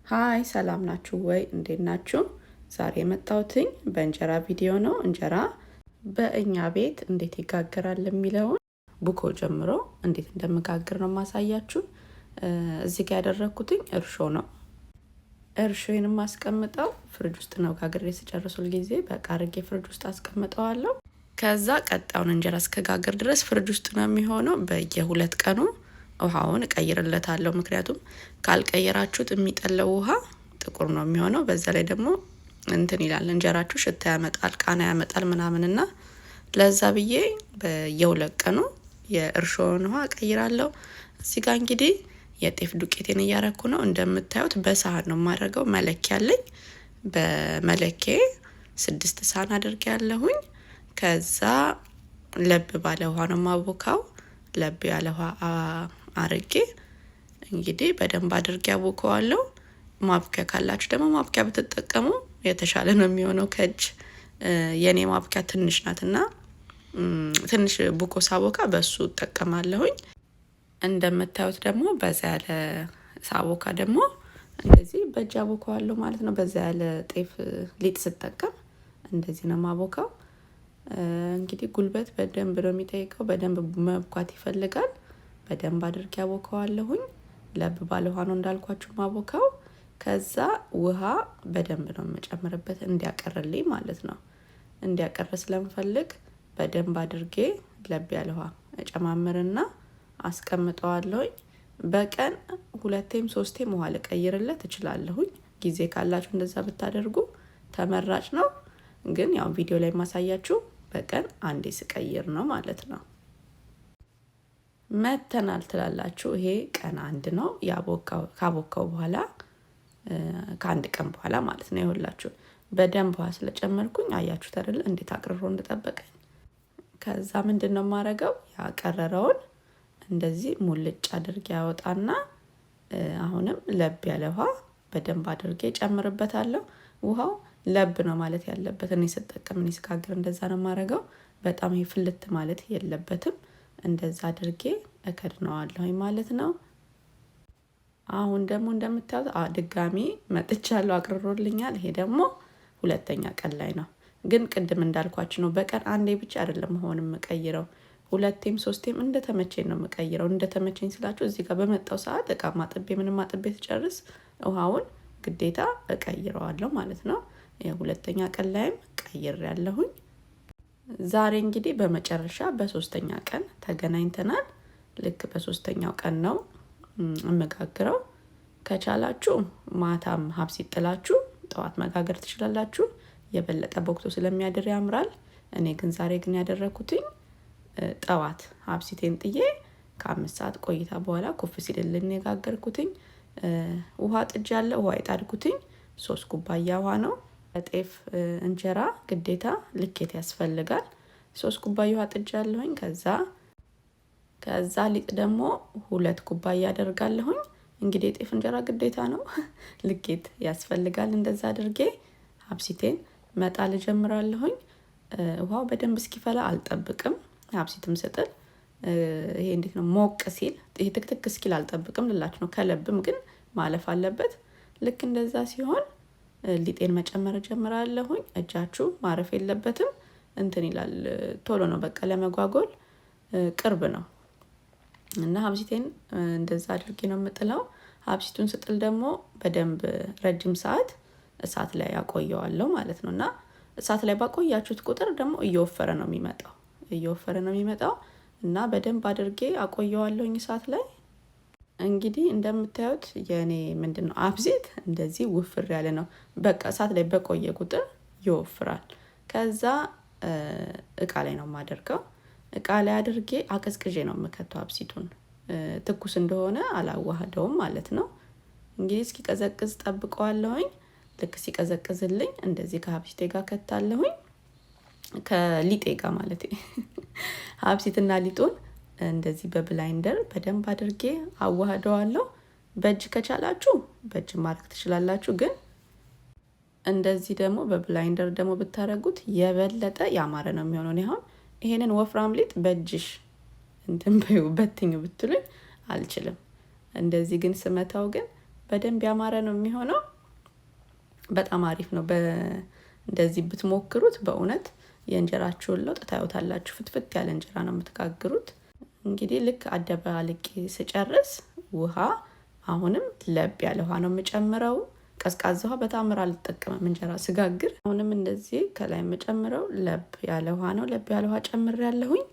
Hi ሰላም ናችሁ ወይ? እንዴት ናችሁ? ዛሬ የመጣሁትኝ በእንጀራ ቪዲዮ ነው። እንጀራ በእኛ ቤት እንዴት ይጋገራል የሚለውን ቡኮ ጀምሮ እንዴት እንደምጋግር ነው ማሳያችሁ። እዚህ ጋር ያደረግኩትኝ እርሾ ነው። እርሾዬን የማስቀምጠው ፍሪጅ ውስጥ ነው። ጋግሬ ስጨርስ ጊዜ በቃ አድርጌ ፍሪጅ ውስጥ አስቀምጠዋለሁ። ከዛ ቀጣዩን እንጀራ እስከጋግር ድረስ ፍሪጅ ውስጥ ነው የሚሆነው። በየሁለት ቀኑ ውሃውን እቀይርለታለሁ። ምክንያቱም ካልቀየራችሁት የሚጠለው ውሃ ጥቁር ነው የሚሆነው። በዛ ላይ ደግሞ እንትን ይላል እንጀራችሁ ሽታ ያመጣል፣ ቃና ያመጣል ምናምንና ለዛ ብዬ በየሁለት ቀኑ የእርሾውን ውሃ እቀይራለሁ። እዚህ ጋር እንግዲህ የጤፍ ዱቄቴን እያረኩ ነው። እንደምታዩት በሳህን ነው የማደርገው። መለኪያ አለኝ። በመለኬ 6 ሳህን አድርጌ ያለሁኝ። ከዛ ለብ ባለ ውሃ ነው ማቦካው። ለብ ያለ ውሃ አርጌ እንግዲህ በደንብ አድርጌ አቦከዋለሁ። ማብኪያ ካላችሁ ደግሞ ማብኪያ ብትጠቀሙ የተሻለ ነው የሚሆነው ከእጅ። የኔ ማብኪያ ትንሽ ናትና ትንሽ ቡኮ ሳቦካ በሱ እጠቀማለሁኝ። እንደምታዩት ደግሞ በዛ ያለ ሳቦካ ደግሞ እንደዚህ በእጅ አቦካዋለሁ ማለት ነው። በዛ ያለ ጤፍ ሊጥ ስጠቀም እንደዚህ ነው ማቦካው። እንግዲህ ጉልበት በደንብ ነው የሚጠይቀው። በደንብ መብኳት ይፈልጋል። በደንብ አድርጌ አቦካዋለሁኝ። ለብ ባለ ውሃ ነው እንዳልኳችሁ ማቦካው። ከዛ ውሃ በደንብ ነው የምጨምርበት እንዲያቀርልኝ ማለት ነው። እንዲያቀር ስለምፈልግ በደንብ አድርጌ ለብ ያለ ውሃ እጨማምርና አስቀምጠዋለሁኝ። በቀን ሁለቴም ሶስቴም ውሃ ልቀይርለት እችላለሁኝ። ጊዜ ካላችሁ እንደዛ ብታደርጉ ተመራጭ ነው። ግን ያው ቪዲዮ ላይ ማሳያችሁ በቀን አንዴ ስቀይር ነው ማለት ነው። መተናል ትላላችሁ። ይሄ ቀን አንድ ነው ካቦካው በኋላ ከአንድ ቀን በኋላ ማለት ነው። ይኸውላችሁ በደንብ ውሃ ስለጨመርኩኝ አያችሁት አይደለ እንዴት አቅርሮ እንደጠበቀኝ። ከዛ ምንድን ነው የማደርገው ያቀረረውን እንደዚህ ሙልጭ አድርጌ ያወጣና አሁንም ለብ ያለ ውሃ በደንብ አድርጌ ጨምርበታለሁ። ውሃው ለብ ነው ማለት ያለበት። እኔ ስጠቀም እኔ ስጋግር እንደዛ ነው የማደርገው። በጣም ይሄ ፍልት ማለት የለበትም። እንደዛ አድርጌ እከድነዋለሁኝ ማለት ነው። አሁን ደግሞ እንደምታዩት ድጋሚ መጥቻለሁ፣ አቅርሮልኛል። ይሄ ደግሞ ሁለተኛ ቀን ላይ ነው። ግን ቅድም እንዳልኳችሁ ነው፣ በቀን አንዴ ብቻ አይደለም መሆን የምቀይረው፣ ሁለቴም ሶስቴም እንደተመቸኝ ነው የምቀይረው። እንደተመቸኝ ስላችሁ እዚህ ጋር በመጣው ሰዓት እቃ ማጥቤ ምንም ማጥቤ ስጨርስ ውሃውን ግዴታ እቀይረዋለሁ ማለት ነው። የሁለተኛ ቀን ላይም ቀይሬ ያለሁኝ። ዛሬ እንግዲህ በመጨረሻ በሶስተኛ ቀን ተገናኝተናል። ልክ በሶስተኛው ቀን ነው እመጋግረው። ከቻላችሁ ማታም ሀብሲት ጥላችሁ ጠዋት መጋገር ትችላላችሁ። የበለጠ ቦክቶ ስለሚያድር ያምራል። እኔ ግን ዛሬ ግን ያደረኩትኝ ጠዋት ሀብሲቴን ጥዬ ከ5 ሰዓት ቆይታ በኋላ ኩፍ ሲልልን የጋገርኩትኝ። ውሃ ጥጃ አለ። ውሃ የጣድኩትኝ 3 ኩባያ ውሃ ነው። ጤፍ እንጀራ ግዴታ ልኬት ያስፈልጋል። 3 ኩባያ ውሃ ጥጃ አለሁኝ። ከዛ ሊጥ ደግሞ 2 ኩባያ አደርጋለሁኝ። እንግዲህ የጤፍ እንጀራ ግዴታ ነው ልኬት ያስፈልጋል። እንደዛ አድርጌ ሀብሲቴን መጣል እጀምራለሁኝ። ውሃው በደንብ እስኪፈላ አልጠብቅም። ሀብሲትም ስጥል ይሄ እንዴት ነው ሞቅ ሲል ይሄ ትክትክ እስኪል አልጠብቅም ልላችሁ ነው። ከለብም ግን ማለፍ አለበት። ልክ እንደዛ ሲሆን ሊጤን መጨመር እጀምራለሁኝ። እጃችሁ ማረፍ የለበትም። እንትን ይላል ቶሎ ነው በቃ ለመጓጎል ቅርብ ነው። እና ሀብሲቴን እንደዛ አድርጌ ነው የምጥለው። ሀብሲቱን ስጥል ደግሞ በደንብ ረጅም ሰዓት እሳት ላይ አቆየዋለሁ ማለት ነው። እና እሳት ላይ ባቆያችሁት ቁጥር ደግሞ እየወፈረ ነው የሚመጣው እየወፈረ ነው የሚመጣው። እና በደንብ አድርጌ አቆየዋለሁኝ እሳት ላይ። እንግዲህ እንደምታዩት የኔ ምንድነው አብሲት እንደዚህ ውፍር ያለ ነው። በቃ እሳት ላይ በቆየ ቁጥር ይወፍራል። ከዛ እቃ ላይ ነው የማደርገው። እቃ ላይ አድርጌ አቀዝቅዤ ነው የምከተው አብሲቱን። ትኩስ እንደሆነ አላዋህደውም ማለት ነው። እንግዲህ እስኪቀዘቅዝ ጠብቀዋለሁኝ። ልክ ሲቀዘቅዝልኝ እንደዚህ ከሀብሲቴ ጋር ከታለሁኝ። ከሊጤ ጋር ማለት ሀብሲትና ሊጡን እንደዚህ በብላይንደር በደንብ አድርጌ አዋህደዋለሁ። በእጅ ከቻላችሁ በእጅ ማድረግ ትችላላችሁ። ግን እንደዚህ ደግሞ በብላይንደር ደግሞ ብታረጉት የበለጠ ያማረ ነው የሚሆነው። እኔ አሁን ይሄንን ወፍራም ሊጥ በእጅሽ እንትን በይው በትኝ ብትሉኝ አልችልም። እንደዚህ ግን ስመታው ግን በደንብ ያማረ ነው የሚሆነው። በጣም አሪፍ ነው። እንደዚህ ብትሞክሩት በእውነት የእንጀራችሁን ለውጥ ታዩታላችሁ። ፍትፍት ያለ እንጀራ ነው የምትጋግሩት። እንግዲህ ልክ አደባልቄ ስጨርስ ውሃ አሁንም ለብ ያለ ውሃ ነው የምጨምረው። ቀዝቃዛ ውሃ በጣም አልጠቀምም እንጀራ ስጋግር። አሁንም እንደዚህ ከላይ የምጨምረው ለብ ያለ ውሃ ነው። ለብ ያለ ውሃ ጨምሬያለሁኝ።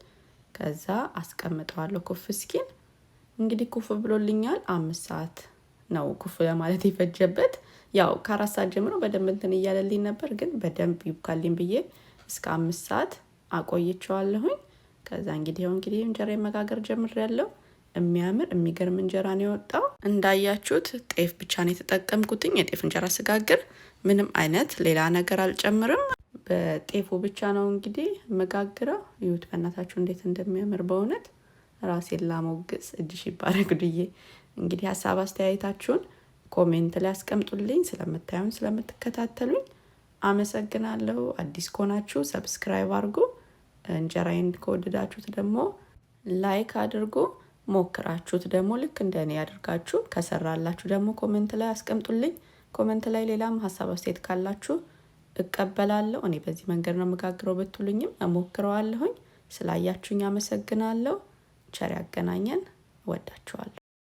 ከዛ አስቀምጠዋለሁ ኩፍ እስኪል። እንግዲህ ኩፍ ብሎልኛል። 5 ሰዓት ነው ኩፍ ለማለት የፈጀበት። ያው ከ4 ሰዓት ጀምሮ በደንብ እንትን እያለልኝ ነበር፣ ግን በደንብ ይብካልኝ ብዬ እስከ 5 ሰዓት አቆይቸዋለሁኝ። ከዛ እንግዲህ ይኸው እንግዲህ እንጀራ መጋገር ጀምሬያለሁ። የሚያምር የሚገርም እንጀራ ነው የወጣው። እንዳያችሁት ጤፍ ብቻ ነው የተጠቀምኩትኝ። የጤፍ እንጀራ ስጋግር ምንም አይነት ሌላ ነገር አልጨምርም። በጤፉ ብቻ ነው እንግዲህ መጋግረው። እዩት በእናታችሁ እንዴት እንደሚያምር በእውነት ራሴን ላሞግስ። እጅሽ ይባረክ ዱዬ። እንግዲህ ሀሳብ አስተያየታችሁን comment ላይ አስቀምጡልኝ። ስለምታዩን ስለምትከታተሉኝ አመሰግናለሁ። አዲስ ከሆናችሁ subscribe አድርጉ። እንጀራዬን ከወደዳችሁት ደግሞ like አድርጉ። ሞክራችሁት ደግሞ ልክ እንደ እኔ ያድርጋችሁ ከሰራላችሁ ደግሞ comment ላይ አስቀምጡልኝ። Comment ላይ ሌላም ሀሳብ አስተያየት ካላችሁ እቀበላለሁ። እኔ በዚህ መንገድ ነው የምጋግረው ብትሉኝም እሞክረዋለሁኝ። ስላያችሁኝ አመሰግናለሁ። ቸር ያገናኘን። እወዳችኋለሁ።